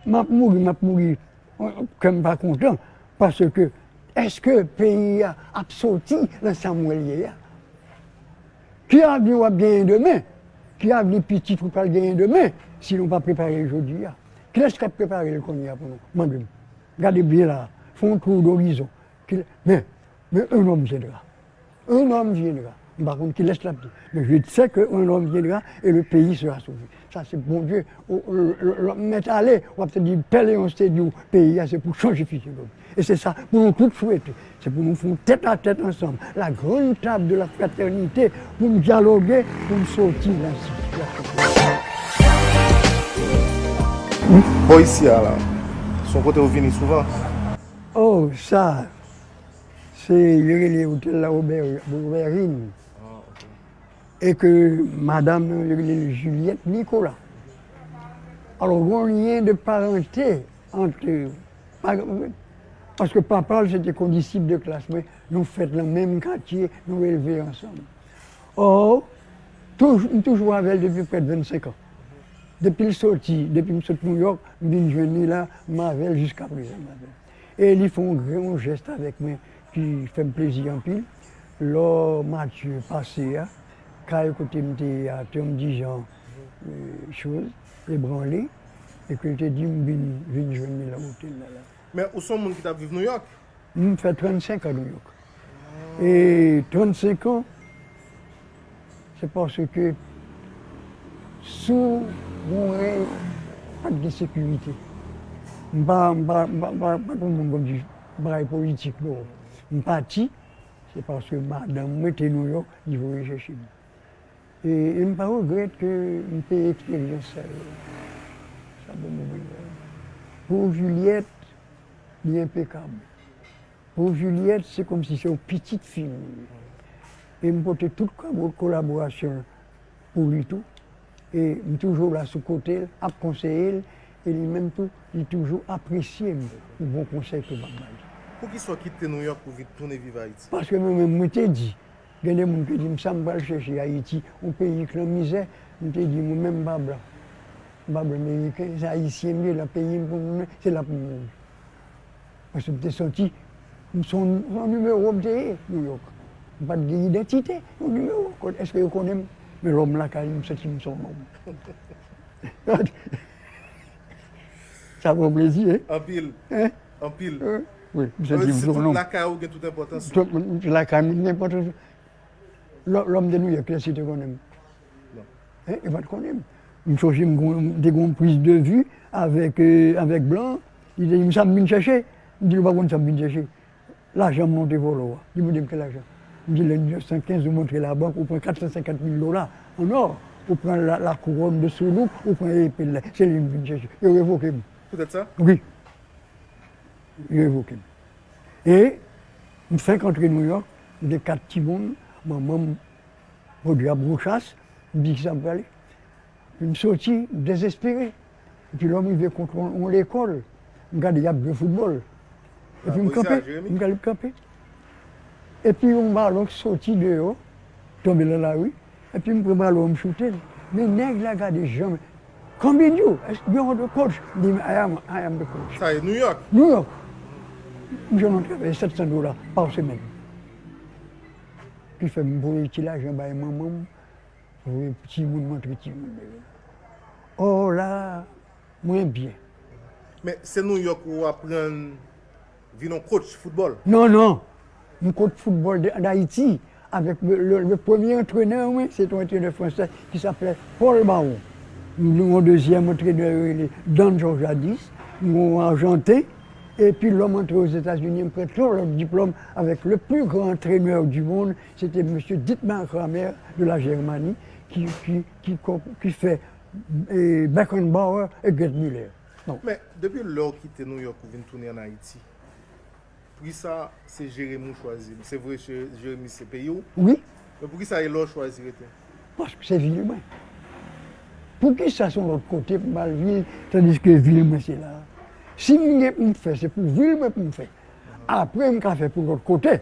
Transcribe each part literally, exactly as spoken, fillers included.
M ap mouri, m ap mouri, kè m pa kontan, paske èske peyi a ap soti nan sa m wè l ye a? Ki avni w ap genyen demen? Ki avni pitit ou pral genyen demen, si nou pa prepare l jodi a? Kilès k ap prepare l kounye a pou nou? Mande m. Gade byen la, fè yon tou dorizon. Kilè-, men, men un homme viendra. Un homme viendra. M pa konn kilès l ap di. Men je sais que un homme viendra et le pays sera sauvé. Sa se Bondye. Lè m mèt ale, w ap tande Pè Leyons te di w, peyi a se pou chanje fizyoloji. E se sa pou nou tout swete. Se pou nou fè yon tèt a tèt ansanm. La grande table de la fraternité, pou n dyaloge, pou n soti nan sitiyasyon. Bò isi a la, se yon kote ou vini souvan? Oh, sa, se, yo rele otèl la Ober-, Oberyn. E ke madanm nan, yo rele l Juliette Nicolas. Alò, gen yon lyen de parante ant, pa-, paske papa l se te kondisip de klas mwen, nou fèt nan menm katye, nou elve ansanm. Ò, toujou, m toujou avè l depi prè de vennsenk an. Depi l soti, depi m sot Nouyòk, m vin jwenn li la, m avè l jiskaprezan, m avè l. E li fè yon gran, yon jès avèk mwen ki fè m plezi anpil. Lò Matye pase a, kay kote m te ye a, Tom Dijan, e, choz, ebranle, e ke l te di m vin, vin jwenn li nan otèl la, la. Men ou se yon moun ki t ap viv Nouyòk? M fè trannsenk an Nouyòk. E trannsenk an, se paske sou Monrèy, pa t gen sekirite. M pa, m pa, m pa, m pa, m pa t yon moun kòmsi bagay politik, non. M pati, se paske madanm mwen te Nouyòk, li voye chèche m. E, e m pa regrèt ke m te eksperyans sa yo. Sa bon mwen regrèt. Pou Juliette, li enpekab. Pou Juliette, se kòmsi se yon pitit fi m li ye. E m pote tout kabo-, kolaborasyon pou li tou. E m toujou la sou kote l, ap konseye l, e li menm tou, li toujou apresye m pou bon konsèy ke m ap ba li. Poukisa w kite Nouyòk pou vin tounen viv Ayiti? Paske mwen menm, mwen te di, gen de moun ki di m, sa m pral chèche Ayiti, yon peyi k nan mizè, m te di, mwen menm m pa blan. M pa blan meriken, se ayisyen m ye, nan peyi m pou m, se la pou m mouri. Paske m te santi, m se yon, se yon nimewo m te ye, Nouyòk. M pa t gen idantite, yon nimewo. Èske yo konnen m? Men lè m lakay, m santi m se yon nonm. Sa pran plezi, hein? Anpil. Hein? Anpil. Wi, m santi m se yon nonm. Lakay ou gen tout enpòtans. Tout, lakay mwen gen enpòtans. Lè, lè m te Nouyòk, kiyès ki te konnen m? Non. Hein, yo pa t konnen m. M sonje m gon-, m te gon priz de vi avèk, euh, avèk blan. Li te di m sa m vin chèche. M di l ou pa konn sa m vin chèche. Lajan m monte vòlò a. Li mande m ki lajan. M di l an mil nèf san kenz ou montre labank, ou pran kat san senkant mil dola an nò, ou pran la, la couronne de Soulouque, ou pran epe l la. Se li m vin chèche. Yo revoke m. Poutèt sa? Wi. Yo revoke m. E m fenk antre Nouyòk, m gen kat timoun, manman m pwodui ap gwo chas, m di kisa m prale. M soti, m dezespere. Epi lè m rive kont yon, yon lekòl, m gade y ap jwe foutbòl. Epi m kanpe, m gade m kanpe. Epi yon balon soti deyò, tonbe nan lari. Epi m pran balon an, m choute l. Men nèg la gade jan m, "Come in you, you are the coach." M di, "I am, I am the coach." Sa e Nouyòk? Nouyòk. M jwenn yon travay sèt san dola pa semèn. Ki fè m voye ti lajan bay manman m, voye timoun m antre timoun deyò. Ò la, mwen byen. Men se Nouyòk ou aprann vin yon coach foutbòl? Non, non. M coach foutbòl de, an Ayiti, avèk le, le, le premye antrenè mwen, se te yon antrenè fransè ki saplè Paul Baron. M gen yon dezyèm antrenè yo rele Dan Georgiadis, m gen yon Ajanten, epi lè m antre Ozetazini, m pran twa lòt diplòm avèk le plus grand entraîneur du monde, se te mesye Dietmar Kramer de la Germanie, ki, ki, ki, ki fè, eh, Beckenbauer e Gerd Müller. Bon. Men, depi lè w kite Nouyòk ou vin tounen ann Ayiti, poukisa se Jeremi w chwazi? Se vre, Je-, Jeremi se peyi w. Wi. Men poukisa e la w chwazi rete? Paske se vil mwen. Poukisa se yon lòt kote pou m al viv, tandiske vil mwen se la a? Si m gen pou m fè, se pou vil mwen pou m fè. Apre, m ka fè pou lòt kote.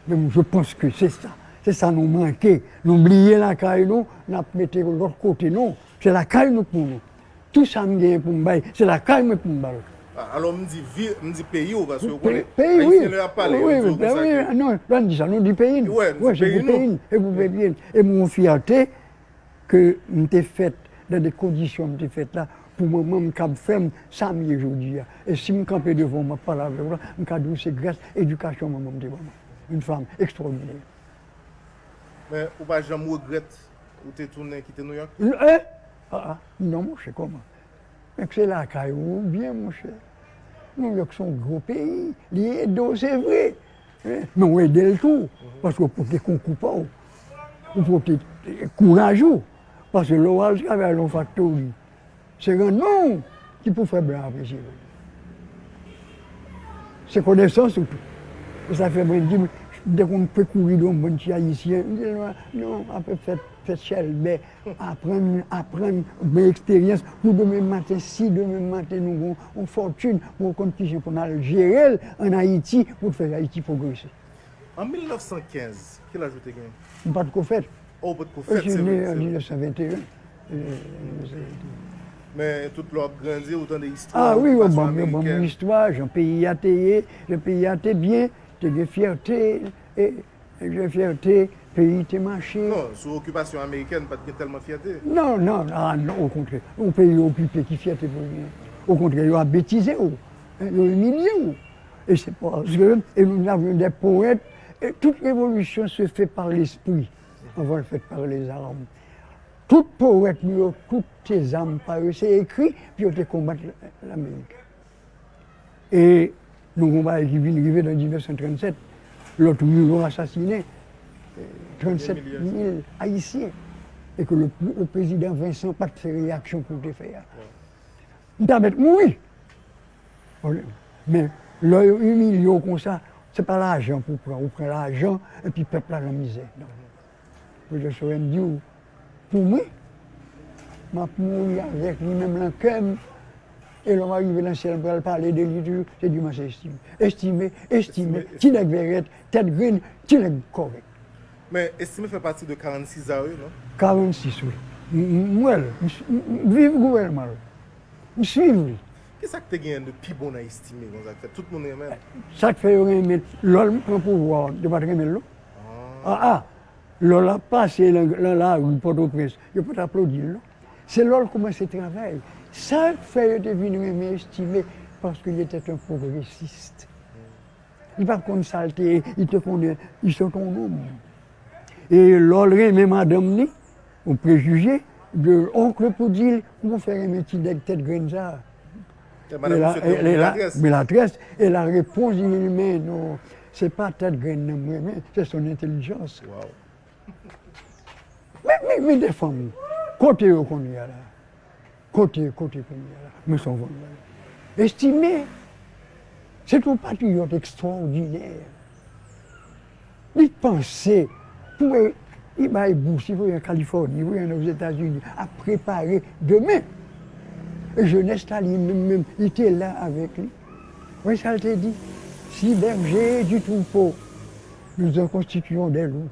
Men je pense que se sa. Se sa nou manke. Nou bliye lakay nou, n ap mete lòt kote nou. Se lakay nou pou nou. Tout sa m genyen pou m bay, se lakay mwen pou m ba l. Alò, m di vi, m di peyi w, paske w konnen, Ayisyen, lè y ap pale, yo di w konsa ke. Non, lè n di sa, nou di peyi n. Wi, se pou peyi n. Se pou peyi n. E m gen yon fyète ke m te fèt nan de kondisyon m te fèt la, pou manman m kab fè m sa m ye jodi a. E si m kanpe devan w, m ap pale avè w la, m ka di w se gras edikasyon manman m te ban mwen. Une femme extraordinaire. Men, ou pa janm regrèt ou te tounen kite Nouyòk? Eh? Ah, ah. Non, monchè, kòman? Men se lakay ou byen, monchè. Nouyòk se yon gwo peyi. Li ede w, se vre. Men ou ede l tou. Paske w pote konkou pa w. Ou pote kouraj ou. Paske lè w al travay nan yon faktori, se rann men w ki pou fè blan apresye w. Se konesans ou tou. E sa fè mwen di, m te konn pe kouri de yon bann ti Ayisyen. M di, non, non, apre fèt, fèt chèlbè. Aprann, aprann, gen eksperyans pou demen maten, si demen maten nou gen yon fòtin, pou w konn kijan pou n al jere l ann Ayiti, pou fè Ayiti pwogrese. An mil nèf san kenz, ki laj ou te genyen? M pa t ko fèt. Oh, ou pa t ko fèt, se vre. Mwen se ne an mil nèf san venteyen. Men tout lè w ap grandi, ou tande istwa, okipasyon amerikèn. Ah wi, yo ban m, yo ban m istwa, jan peyi a te ye, jan peyi a te byen, te gen fyète, e Gen fyète, peyi te mache. Non, sou okipasyon amerikèn, pa t gen tèlman fyète. Non, non, ah, non, okontrè. Yon peyi okipe, ki fyète pou l genyen? Okontrè, yo ap betize w, yo imilye w. E se paske, et nous avions des poètes, et toute révolution se fait par l'esprit, avant de faire par les armes. Tout powèt nou yo, tout se zam pa yo, se ekri, pou yo te konbat Lamerik. E nou gon bagay ki vin rive nan mil nèf san trannsèt, lòt Milo asasinen trannsèt mil Ayisyen, e ke le, le prezidan Vincent pa t fè reyaksyon pou l te fè a. M ta mèt mouri. Men lè yo imilye w konsa, se pa lajan pou w pran, ou pran lajan epi pèp la nan mizè. Prezidan Sorèl di w, pou mwen, m ap mouri avèk li menm nan kè m, e lè m a rive nan syèl, m pral pale de li toujou, se di mwen se Estimé. Estimé, Estimé, ti nèg vèrèt, tèt grenn, ti nèg kòrèk. Men Estimé fè pati de karannsis a yo, non? Karannsis, wi. M wè l, m viv gouvènman l, m swiv li. Kisa k te genyen de pi bon nan Estimé konsa k fè tout moun renmen l? Sa k fè yo renmen l, lè l pran pouvwa a, yo pa t renmen l, non? Ah, ah! Lè l ap pase nan, nan lari Pòtoprens, yo pa t aplodi l, non. Se lè l kòmanse travay. Sa k fè yo te vin renmen Estimé, parce qu'il était un progressiste. Li pa t konn sa l te ye, li te konnen, il était un homme. E lè l renmen madanm li, yon prejije, de oncle pou di l, ou fè renmen ti nèg tèt grenn sa a? Melatrès. E la repons li, men non, se pa tèt grenn nan m renmen, se son entèlijans. Men, men, men de fanm, kote yo kounye a la? Kote, kote kounye a la? Men son von bagay. Estimé, se yon patriyòt ekstraòdinè. Li panse pou li bay bous, li voye an Kalifòni, li voye an Ozetazini, ap prepare demen. E jenès la, li menm, menm, li te la avèk li. Wè sa l te di? Si bergers du troupeau, nous en constituons des loups.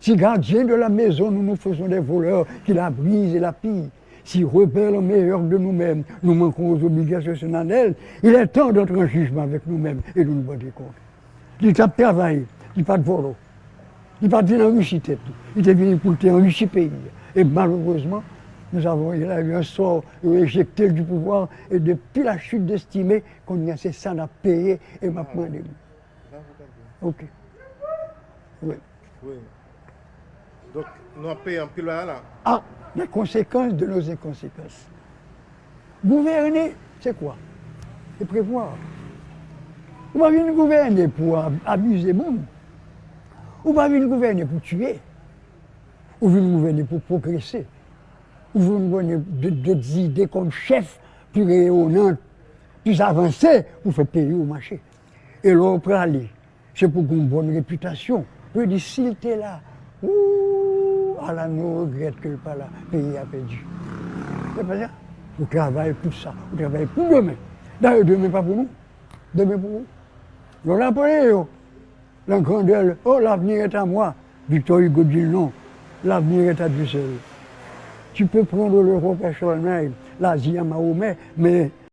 Si gardiens de la maison, nous nous faisons des voleurs, que la brise et la pille, si rebelles en meilleur de nous-mêmes, nous manquons aux obligations solennelles, il est temps d'entrer en jugement avec nous-mêmes et de nous rendre compte. Li t ap travay, li pa t vòlò. Li pa t vin anrichi tèt li. Li te vini pou l te anrichi peyi a. E malerezman, nous avons eu un sort, yo ejekte l du pouvoir, e depi la chute d'Estimé, kounye a se sa n ap peye, e m ap mande nou. Ok. Wi. Wi. Donk, nou ap peye anpil bagay la. Ah, les conséquences de nos inconséquences. Gouverner, c'est quoi? C'est prévoir. Ou pa vin gouvène pou ab- abize moun. Ou pa vin gouvène pou tiye. Ou vin gouvène pou pwogrese. Ou vin gouvène de, de zide kòm chèf pli reyonan, pli avanse pou fè peyi w mache. E lè w prale, se pou gen yon bòn repitasyon. Yo di, si l te la, ooh, ala nou regrèt ke l pa la, peyi a pèdi. Se pa sa? Ou travay pou sa, ou travay pou demen. Dayè, demen pa pou nou, demen pou ou. Lè w la pale yo, la grandeur, oh, l'avenir est à moi. Victor Hugo di l non, l'avenir est à Dieu seul. Tu peux prendre le roi Vachonnet, l'Asie à Mahomet, mais